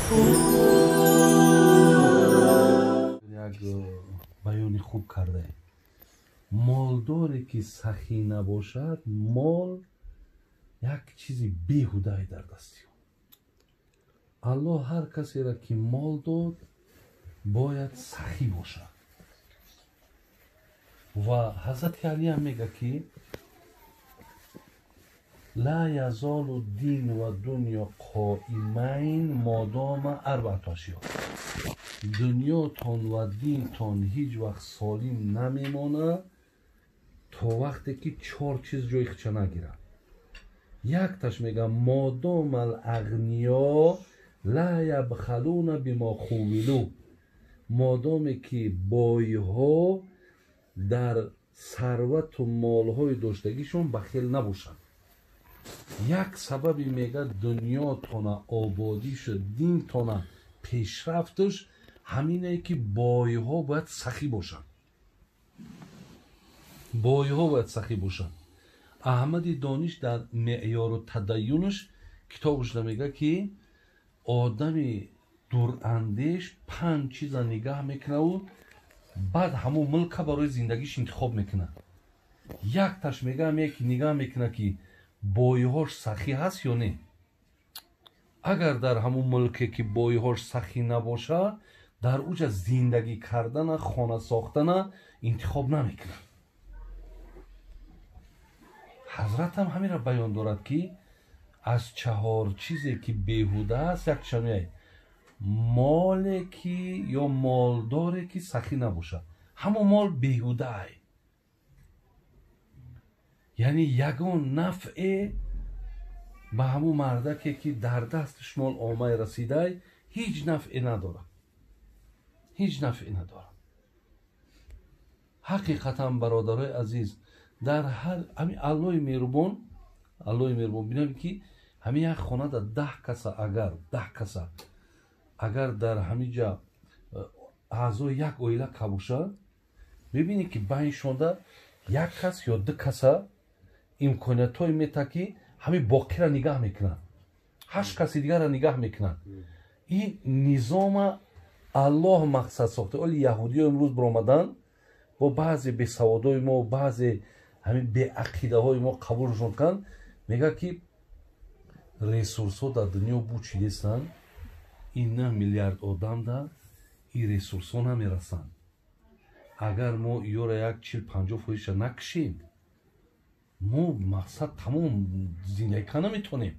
Як баёни хуб кардаем. Молдоре ки сахӣ набошад, мол як чизи беҳудае дар дасти ӯ. Аллоҳ ҳар касеро ки мол дод, бояд сахӣ бошад. Ва Ҳазрати Алиам мега ки ла язолу дин ва дунё қоимайн модома арбаату ашё. Дунётон ва динтон ҳеҷ вақт солим намемонад то вақте ки чор чиз ҷои худша нагирад. Якташ мега модома ал-ағниё ла ябхалуна бима хувилу. Модоме ки бойҳо дар сарвату молҳои доштагишон бахел набошанд. Як сабаби мега дунётона ободишу динтона пешрафташ ҳамине ки бойҳо бояд сахӣ бошанд. Бойҳо бояд сахӣ бошанд. Аҳмади Дониш дар меъёру тадайюнаш китобашда мега ки одами дурандеш панҷ чиза нигаҳ мекунаву баъд ҳамун мулка барои зиндагиш интихоб мекунад. Якташ мега ҳаме ки нигаҳ мекунад ки бойҳош сахӣ ҳаст ё не. Агар дар ҳамун мулке ки бойҳош сахӣ набошад, дар уҷа зиндагӣ кардана, хона сохтана интихоб намекунад. Ҳазратам ҳаминро баён дорад ки аз чаҳор чизе ки беҳуда аст, якча меяй моле ки ё молдоре ки сахӣ набошад, ҳамон мол беҳудаай. Яъне ягон нафъе ба ҳамун мардаке ки дар дасташ мол омай расидай ҳеҷ нафъе надорад. Ҳеҷ нафъе надорад. Ҳақиқатан бародарои азиз, дар ҳар ҳамин Аллоҳи меҳрубон, Аллоҳи меҳрубон бинам ки ҳамин як хонада 10 каса, агар 10 каса агар дар ҳамин ҷа аъзои як оила кабошад, мебинӣ ки байншонда як кас ё ду каса имкониятҳое мета ки ҳамин боқиро нигаҳ мекунанд, 8 каси дигарро нигаҳ мекунанд. Ин низома Аллоҳ мақсад сохта. Оли яҳудиё имрӯз баромаданд бо баъзе бесаводои мо, баъзе ҳамин беақидаҳои мо қабулшон канд, мегӯяд ки ресурсҳо дар дунё бучидестанд, ин 9 миллиард одам да ин ресурсҳо намерасанд. Агар мо иёра як 40-50 фоизша накушем, мо мақсад тамом зиндагӣ карда наметавонем.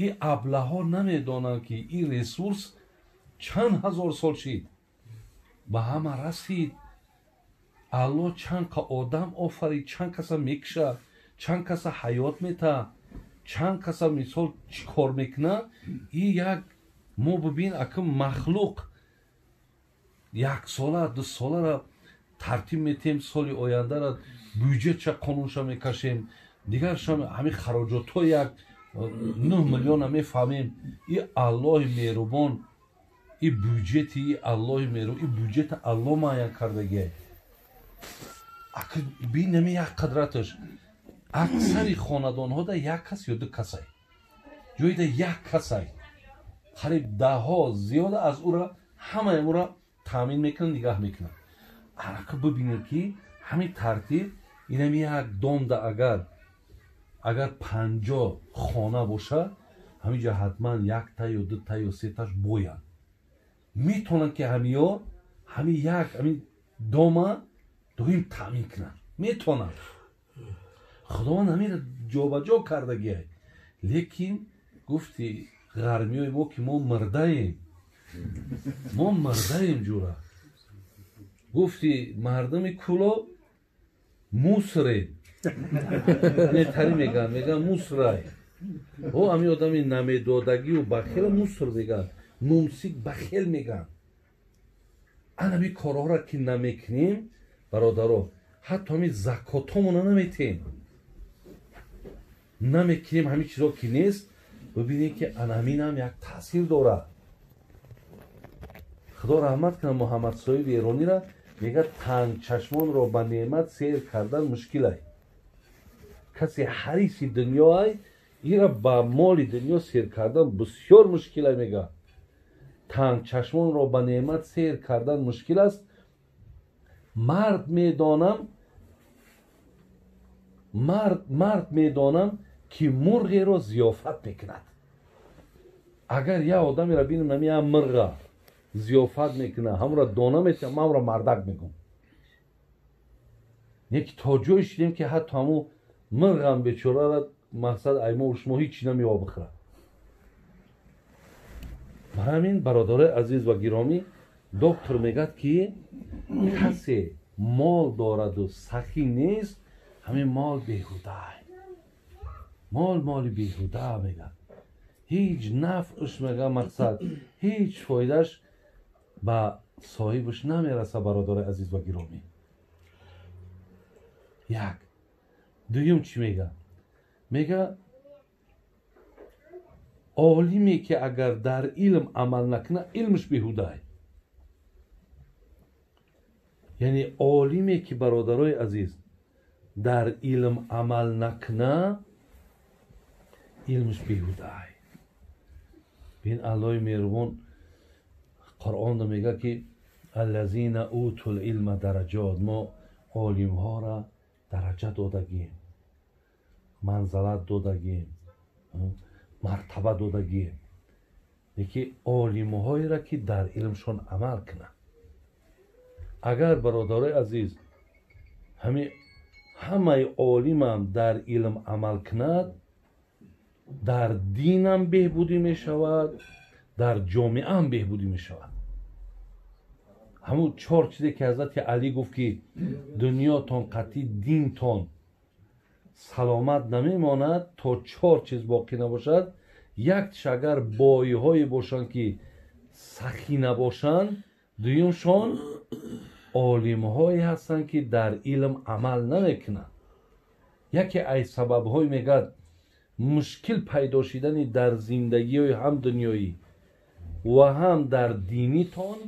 Ин аблаҳо намедонанд ки ин ресурс чанд ҳазор сол шид, ба ҳама расид. Аллоҳ чанд ка одам офарид, чанд каса мекушад, чанд каса ҳаёт мета, чанд каса мисол чӣ кор мекунад. Ин як мо бибин ака махлуқ як сола ду солара тартиб метем, соли ояндара бюҷетша қонунша мекашем, дигарша ҳамин хароҷотҳо як 9 миллиона мефаҳмем. И Аллоҳи меҳрубон, и бюҷети и Аллоҳи меҳрубон, и бюҷета Аллоҳ муайян кардагиай. Ака бинами як қадраташ аксари хонадонҳода як кас ё ду касай, ҷоида як касай, қариб даҳҳо зиёда аз ӯра ҳамаи ӯра таъмин мекунанд, нигаҳ мекунанд. Арака бибинед ки ҳамин тартиб инами як домда агар 50 хона бошад, ҳаминҷа ҳатман якта ё дута ё сеташ боянд. Метавонанд ки ҳамиё ҳамин як ҳамин дома доим таъмин кунанд. Метавонанд. Худованд ҳаминро ҷобаҷо кардагиай. Лекин гуфти ғармиёи мо ки мо мирдаем, мо мирдаем ҷура. Гуфти мардуми Кулоб мусрем. Нетари мегӯянд, мегӯянд мусрай. О ҳамин одами намедодагию бахела муср мегӯянд, мумсик бахел мегӯянд. Ана ҳамин корҳоро ки намекунем, бародаро, ҳатто ҳамин закотҳомона наметем, намекунем, ҳамин чизо ки нест, бибинед ки ана ҳаминам як таъсир дорад. Худо раҳмат кунад Муҳаммад соҳиби Эронира, мегӯяд тангчашмонро ба неъмат сер кардан мушкилай. Касе ҳариси дунёай, ира ба моли дунё сер кардан бисёр мушкилай мегӯяд. Тангчашмонро ба неъмат сер кардан мушкил аст. Мард медонам ки мурғеро зиёфат мекунад. Агар як одамеро бинам, нами як мурға зиёфат мекунад, ҳамонро дона метиҳам, ман ҳамонро мардак мегӯм. Неки то ҷое шидем ки ҳатто ҳамун мурғам бечорара мақсад аймову шумо ҳеҷ чӣ намеёба бихӯрад. Барои ҳамин бародарои азиз ва гиромӣ, доктор мегӯяд ки касе мол дораду сахӣ нест, ҳамин мол беҳуда, мол моли беҳуда мегӯяд. Ҳеҷ нафъш мега мақсад, ҳеҷ фоидаш ба соҳибаш намераса, бародарои азиз ва гиромӣ. Як. Дуюм чӣ мега? Мега олиме ки агар дар илм амал накунад, илмш беҳудае. Яъне олиме ки бародарои азиз дар илм амал накунад, илмш беҳудае. Бин Аллоҳи меҳрубон Қуръонда мега ки аллазина утул илма дараҷот, мо олимҳоро дараҷа додагием, манзалат додагием, мартаба додагием, леки олимҳоеро ки дар илмшон амал кунанд. Агар бародарои азиз ҳамаи олимам дар илм амал кунад, дар динам беҳбудӣ мешавад, дар ҷомеаам беҳбудӣ мешавад. Ҳамун чор чизе ки ҳазрати Алӣ гуфт ки дунётон қатъи динтон саломат намемонад то чор чиз боқӣ набошад. Яктиш агар боиҳое бошанд ки сахӣ набошанд, дуюмшон олимҳое ҳастанд ки дар илм амал намекунанд. Яке аз сабабҳое мегӯяд мушкил пайдо шидани дар зиндагиҳои ҳам дунёӣ ва ҳам дар динитон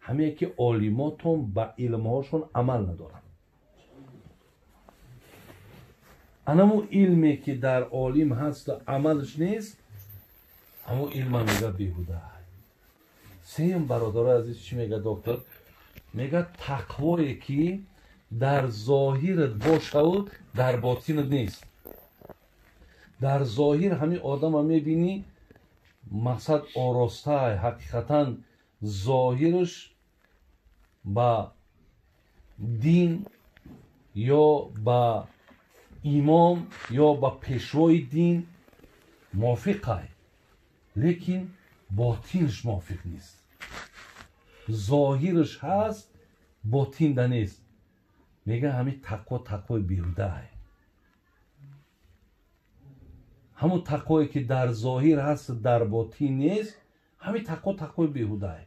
ҳамее ки олимотон ба илмҳошон амал надоранд. Анаму илме ки дар олим ҳасту амалаш нест, ҳамун илма мега беҳуда. Сеюм бародарои азиз чӣ мега доктор? Мега тақвое ки дар зоҳират бошаву дар ботинат нест. Дар зоҳир ҳамин одама мебинӣ, мақсад ороста, ҳақиқатан зоҳираш ба дин ё ба имом ё ба пешвои дин мувофиқай, лекин ботинаш мувофиқ нест. Зоҳираш ҳаст, ботинда нест. Мега ҳамин тақво тақвои беҳудае. Ҳамун тақвое ки дар зоҳир ҳаст, дар ботин нест, ҳамин тақво тақвои беҳудае.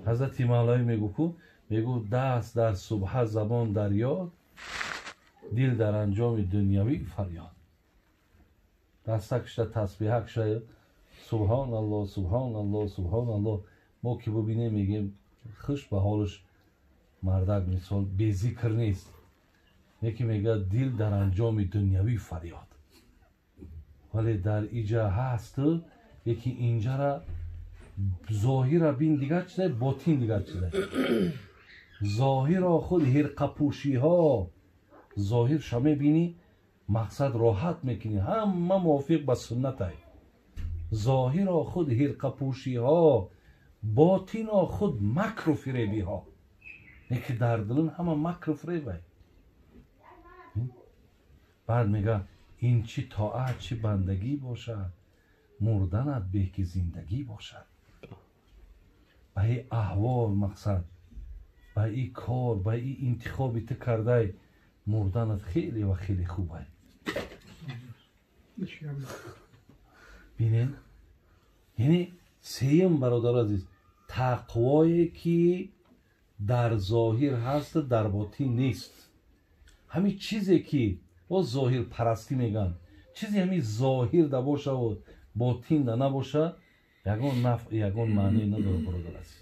Ҳазрати Мавлавӣ мегӯ даст дар субҳа, забон дар ёд, дил дар анҷоми дунявӣ фарёд. Дастакшда тасбиҳакша субҳоналлоҳ, субҳоналлоҳ, субҳоналлоҳ. Мо ки бубинем мегем хуш ба ҳолаш мардак мисол безикр нест. Яке мегӯяд дил дар анҷоми дунявӣ фарёд, вале дар иҷа ҳасту яки инҷара зоҳира бин дигар чизе, ботин дигар чизе. Зоҳиро худ ҳирқапӯшиҳо, зоҳирша мебинӣ, мақсад роҳат мекунӣ, ҳама мувофиқ ба суннатай. Зоҳиро худ ҳирқапӯшиҳо, ботино худ макру фиребиҳо. Неки дар дилин ҳама макру фиребай. Баъд мега ин чӣ тоат, чӣ бандагӣ бошад, мурданат беҳ ки зиндагӣ бошад. Ба ин аҳвол мақсад, ба ин кор, ба ин интихоби ту кардай, мурданат хеле ва хеле хубай. Бинед, яъне сеюм бародари азиз, тақвое ки дар зоҳир ҳаст, дар ботин нест. Ҳамин чизе ки боз зоҳирпарастӣ мегӯянд, чизе ҳамин зоҳир да бошаву ботин да набоша, ягон нафъ, ягон маъне надорад, бародар азиз.